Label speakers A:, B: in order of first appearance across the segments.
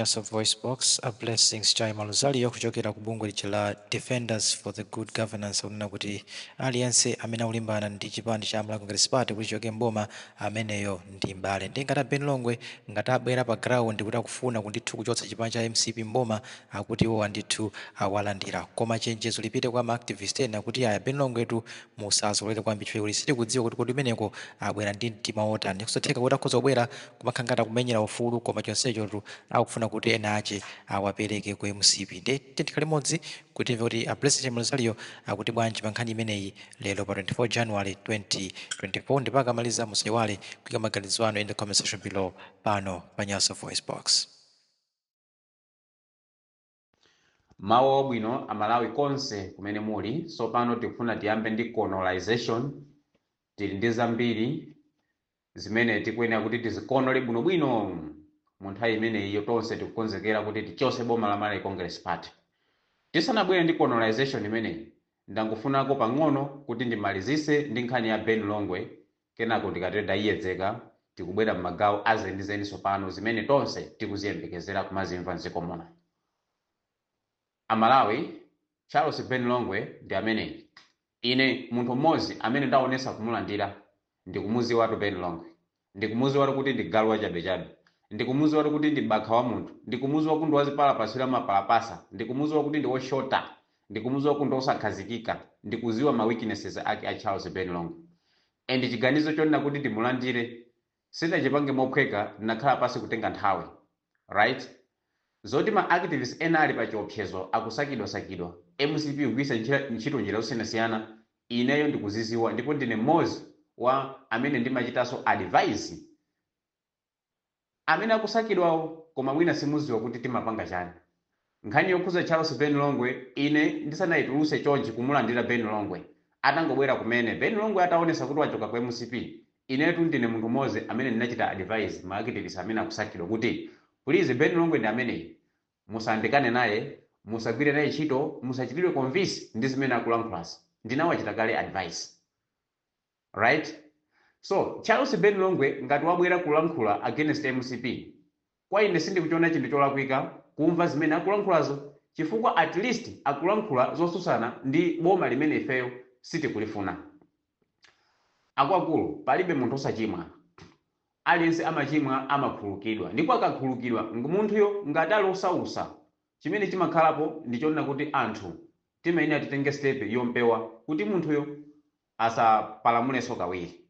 A: Nyasa VoiceBox, a Blessings Chaima Rozario kuchokera ku bungwe lija la Defenders for the Good Governance akunena kuti aliyense amene akulimbana ndi chipani cha Malawi Congress Party kuti chichoke m'boma, ameneyo ndi m'bale. Ndiye ngati a Ben Longwe ngati abwera pa ground kuti akufuna kundithu kuchotsa chipani cha mcp m'boma, akuti iwowa ndithu awalandira. Koma chenjezo lipite kwa ma activist ena kuti aya, Ben Longwetu musazolowere kwambiri chifukwa kuti sitikudziwa kuti kodi kumeneko abwera ndi mtima wotani. Nkusatheka kuti akhoza kubwera kumakhala ngati akumenyera ufulu, koma chonsechotu akufuna kuti ena ache awapereke ku mcp. Ndiye tikhale limodzi kuti timve kuti a Blessings Chaima Rozario akuti bwanji pa nkhani imeneyi lero pa 24 January 2024. Ndipo akamaliza, musaiwale kuika maganizo anu in the comment section below pano pa Nyasa VoiceBox.
B: Mawu abwino, Amalawi konse kumene muli. Sopano tikufuna tiyambe ndi colonization. Tili ndi zambiri zimene tikuyenera kuti tizikonole bwinobwino mu nthawi imeneyiyo. Tonse tikukonzekera kuti tichose boma la Malawi Congress Party. Tisanabwere ndi colonization imeneyi, ndangofunako pang'ono kuti ndimalizise ndi nkhani ya Ben Longwe. Kenako ndikatero ndayiyedzeka, tikubwera m'magawo azenizeni sopano zimene tonse tikuziyembekezera kumazimva mdziko muno. Amalawi, Charles Ben Longwe ndi ameneyi. Ine munthu mmodzi amene ndaonesa kumulandira, ndikumuziwatu Ben Longwe, ndikumuziwatu kuti ndi galu wachabechabe, ndikumuziwatu kuti ndi bakha wa munthu, ndikumuziwa kuti ndi wazipalapasira mapalapasa, ndikumuziwa kuti ndi woshota, ndikumuziwa kuti ndi osakhazikika. Ndikuziwa ma weaknesses ake a Charles Ben Longwe, and chiganizo chonena kuti ndimulandire sinachipange mophweka. Ndinakhala pasi kutenga nthawi, right? Zoti ma activists ena ali pa chiopsezo, akusakidwasakidwa, MCP kugwiritsa ntchito njira zosiyanasiyana, ineyo ndikuziziwa, ndipo ndine mmodzi wa amene ndimachitanso advise amene akusakidwawo. Koma mwina simuziwa kuti timapanga chani. Nkhani yokhuza Charles Ben Longwe, ine ndisanayituluse chonchi kumulandira Ben Longwe, atangobwera kumene Ben Longwe, ataonesa kuti wachoka ku MCP, inetu ndine munthu mmodzi amene ndinachita advise ma activists amene akusakidwa kuti please, Ben Longwe ndi ameneyi, musandikane naye, musagwire naye ntchito, musachitidwe convince ndi zimene akulankhulazi. Ndinawachita kale advice, right? So Charles Ben Longwe ngati wabwera kulankhula against MCP, kwa ine sindikuchiona chinthu cholakwika kumva zimene akulankhulazo, chifukwa at least akulankhula zosusana ndi boma limene ifeyo sitikulifuna. Akuluakulu, palibe munthu osachimwa. Aliyense amachimwa, amakhululukidwa, ndipo akakhululukidwa munthuyo, ngati ali osausa, chimene chimakhalapo ndi chonena kuti anthu timayenera titenge step yompewa kuti munthuyo asapalamulenso kawiri.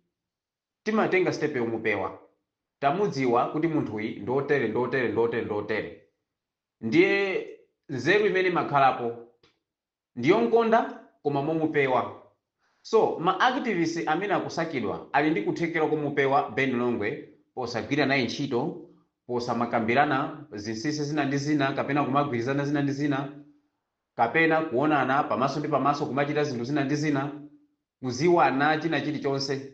B: Timatenga step yomupewa. Tamudziwa kuti munthuyi ndotere, ndotere, ndotere, ndotere. Ndiye nzeru imene imakhalapo ndiyonkonda koma momupewa. So ma activists amene akusakidwa ali ndi kuthekera komupewa Ben Longwe posagwira naye ntchito, posamakambirana zinsinsi zina ndi zina, kapena kumagwirizana zina ndi zina, kapena kuonana pamaso ndi pamaso, kumachita zinthu zina ndi zina, kuziwana china chilichonse.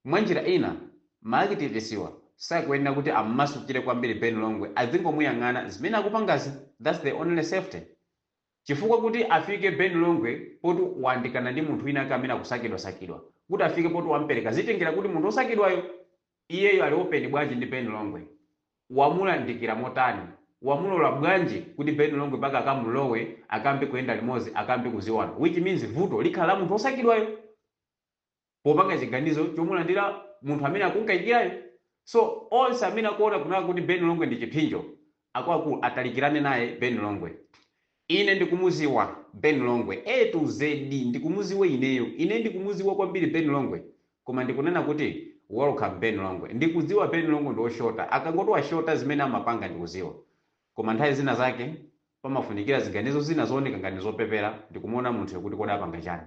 B: Mwanjira ina, ma activists sakuyenera kuti ammasukire kwambiri Ben Longwe, azingomuyang'ana zimene akupangazi. That's the only safety, chifukwa kuti afike Ben Longwe poti wandikana ndi munthu wina ake amene akusakidwasakidwa, kuti afike poti wampereka, zitengera kuti munthu osakidwayo iyeyo ali open bwanji ndi Ben Longwe, wamulandikira motani, wamulola bwanji kuti Ben Longwe paka akamulowe, akambe kuyenda limodzi, akambe kuziwana, which means vuto likhala la munthu osakidwayo popanga chiganizo chomulandira munthu amene akunkayikirayo. So onse amene akuona kunaka kuti Ben Longwe ndi chipsinjo, akuluakulu, atalikirane naye Ben Longwe. Ine ndikumuziwa Ben Longwe A to Z, ndikumuziwa ineyo. Ine ndikumuziwa kwambiri Ben Longwe, koma ndikunena kuti welcome Ben Longwe. Ndikudziwa Ben Longwe ndi woshota, akangoti washota zimene amapanga ndikuziwa, koma nthawi zina zake pamafunikira ziganizo zina zooneka ngati zopepera ndikumuona munthu kuti kodi apanga chani.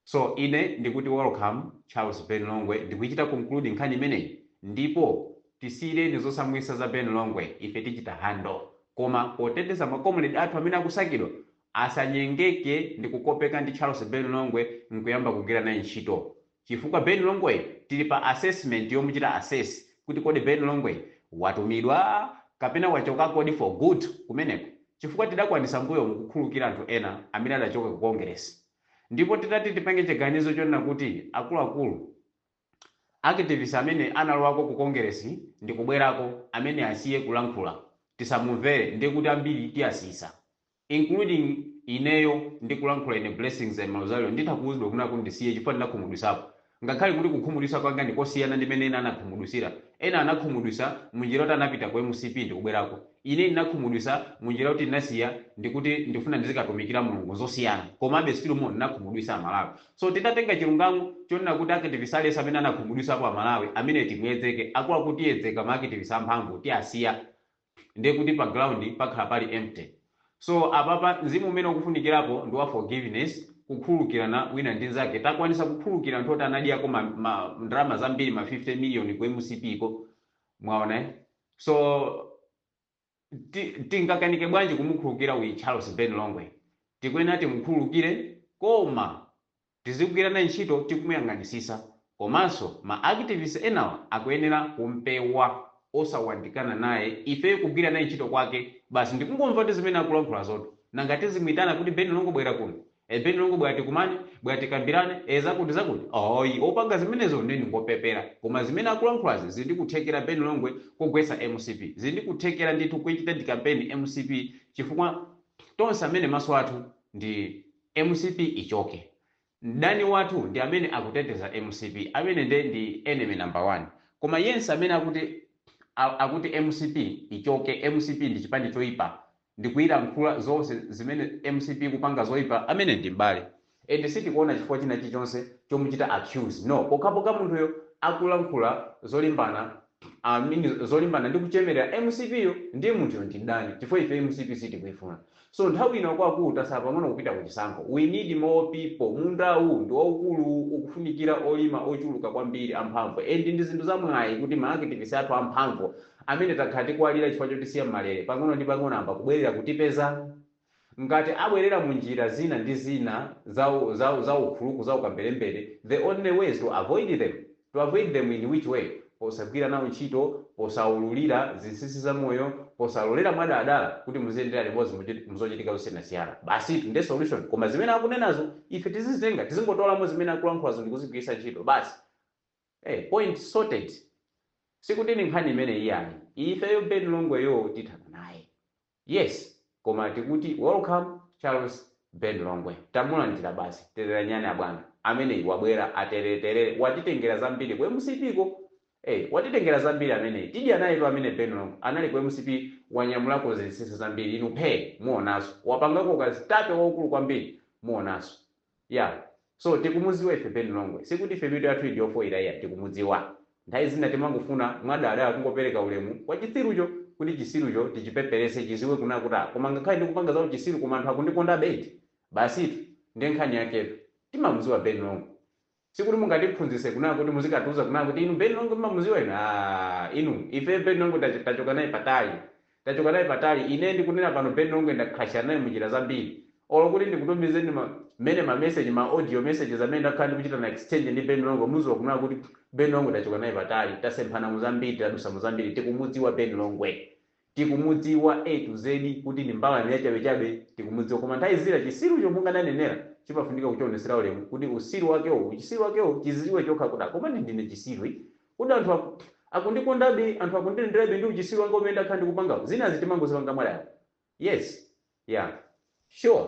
B: So ine ndikuti welcome Charles Ben Longwe. Ndikuichita conclude nkhani imeneyi, ndipo tisiyireni zosamwisa za Ben Longwe, ife tichita handle, koma poteteza ma comrade athu amene akusakidwa asanyengeke ndi kukopeka ndi Charles Ben Longwe nkuyamba kugwira naye ntchito, chifukwa Ben Longwe tili pa assessment yomuchita assess kuti kodi Ben Longwe watumidwa kapena wachoka kodi for good kumeneko, chifukwa tidakwanisa mbuyo mukukhululukira anthu ena amene adachoka ku Congress. Ndipo titati tipange chiganizo chonena kuti akuluakulu, activists amene analowako ku Congress ndi kubwerako, amene asiye kulankhula, Tisamumvere, ndiye kuti ambiri tiyasisa, including ineyo. Ndikulankhula ine Blessings and Rosario, nditha kuwuzidwa kuna kuti ndisiye chifukwa ndinakhumudwisapo, ngakhale kuti kukhumudwisa kwanga ndikosiyana ndi mene ena anakhumudwisira. Ena anakhumudwisa munjira kuti anapita ku MCP ndikubwerako. Ine ndinakhumudwisa munjira kuti ndinasiya ndikuti ndifuna ndizikatumikira Mulungu, zosiyana. Komabe still mo ndinakhumudwisa Amalawi. So titatenga chilungamo chonena kuti activist aliyense amene anakhumudwisapo Amalawi amene timuyedzeke, akuluakulu, tiyedzeka ma activist amphamvu, tiyasiya, ndiye kuti pa ground pakhala pali empty. So apapa mzimu umene ukufunikirapo ndi wa forgiveness, kukhululukirana wina ndi nzake. Takwanisa kukhululukira anthu oti anadyako ndalama zambiri, ma 50 million ku MCP ko, mwaona, eh? So tingakanike bwanji kumukhululukira uyu Charles Ben Longwe? Tikuyenera timukhululukire, koma tizigwirana ntchito tikumuyang'anisisa. Komanso ma activists enawa akuyenera kumpewa, osawandikana naye. Ife kugwira naye ntchito kwake basi ndikungomva ndi zimene akulankhula zoto. Nanga tizimuyitana kuti, "Ben Longwe, bwera kuno. E, Ben Longwe, bwera tikumane, bwera tikambirane," e, zakuti zakuti? Oyi, opanga zimenezo ndeni ngopepera. Koma zimene akulankhulazi zindikuthekera Ben Longwe kugwetsa MCP, zindikuthekera ndithu kuichita ndi campaign MCP, chifukwa tonse amene maso athu ndi MCP ichoke. Mdani wathu ndi amene akuteteza MCP, amene nde ndi enemy number one. Koma yense amene akuti MCP ichoke, MCP ndi chipani choyipa, ndikuyilankhula zonse zimene MCP kupanga zoyipa, amene ndi mbale, and sitikuona chifukwa china chilichonse chomuchita accuse, no, pokhapokha munthuyo akulankhula zolimbana, I mean, zolimbana ndi kuchemerera MCP yo, ndiye munthuyo ndi mdani, chifukwa ife MCP sitikuifuna. So nthawi ino kwakulu tasala pang'ono kupita kuchisankho, we need more people. Mundawu ndi waukulu, ukufunikira olima ochuluka kwambiri amphamvu. And ndi zinthu zamwayi kuti ma activists athu amphamvu amene takhala tikuwalira chifukwa chotisiya mmalere, pang'ono ndi pang'ono amba kubwerera kutipeza. Ngati abwerera mu njira zina ndi zina za ukhuluku, za ukambelembere, the only way is to avoid them. To avoid them in which way? Posagwira nawo ntchito, posaululira zinsinsi za moyo, posalolera mwadala kuti muziyendera limodzi muzochitika zosiyanasiyana. Basi, ndi solution. Koma zimene akunenazo ife tizizitenga, tizingotolamo zimene akulankhulazo ndikuzigwiritsa ntchito basi. Hey, point sorted. Sikuti ni nkhani imene iyayi. Ifeyo Ben Longweyo tithana naye, yes, koma tikuti welcome Charles Ben Longwe, tamulandira basi. Tereranyani abwana, ameneyi wabwera atereterere, watitengera zambiri ku MCP ko. Eh, watitengera zambiri ameneyi, tidya naye tu amene. Ben Longwe anali ku MCP, wanyamulako zinsinsi zambiri. Inu phe muonaso, wapangako kazitape waukulu kwambiri, muonaso ya. So tikumudziwa ife Ben Longwe, sikuti ife mitu yathu ndiyofoira iya. Tikumudziwa. Nthawi zina timangofuna mwadala kungopereka ulemu kwa chitsirucho kuti chisirucho tichipeperese, chiziwe kuna kuti, "Ah, koma ngakhale ndikupanga zawo chisiru, koma anthu akundikonda beti." Basitu, ndi nkhani yaketu. Timamudziwa Ben Longwe. Sikuti mungatiphunzitse kunaa kuti muzikatiuza kunaa kuti, "Inu, Ben Longwe mmamudziwa inu?" Ah, inu, ife Ben Longwe tachoka naye patali, tachoka naye patali. Ine ndikunena pano, Ben Longwe ndakhashana naye munjira zambiri. Olo kuti ndikutumizeni mmene ma message, ma audio messages amene ndakhala ndikuchita na exchange ndi Ben Longwe, muziwa kunena kuti Ben Longwe tachoka naye patali, tasemphana muzambiri, tadusa muzambiri. Tikumudziwa Ben Longwe, tikumudziwa A to Z kuti ndi mbalame yachabechabe, tikumudziwa. Koma nthawi zina chisirucho, monga ndanenera, chimafunika kuchionesera ulemu kuti usiru wakewo, uchisiru wakewo chiziwe chokha kuti, "Koma ndine chisiru iyi, kuti anthu akundikondabe, anthu akundilenderabe ndi uchisiru wanga umene ndakhala ndikupangawo." Zinazi timangozipanga mwadala. Yes, yeah, sure.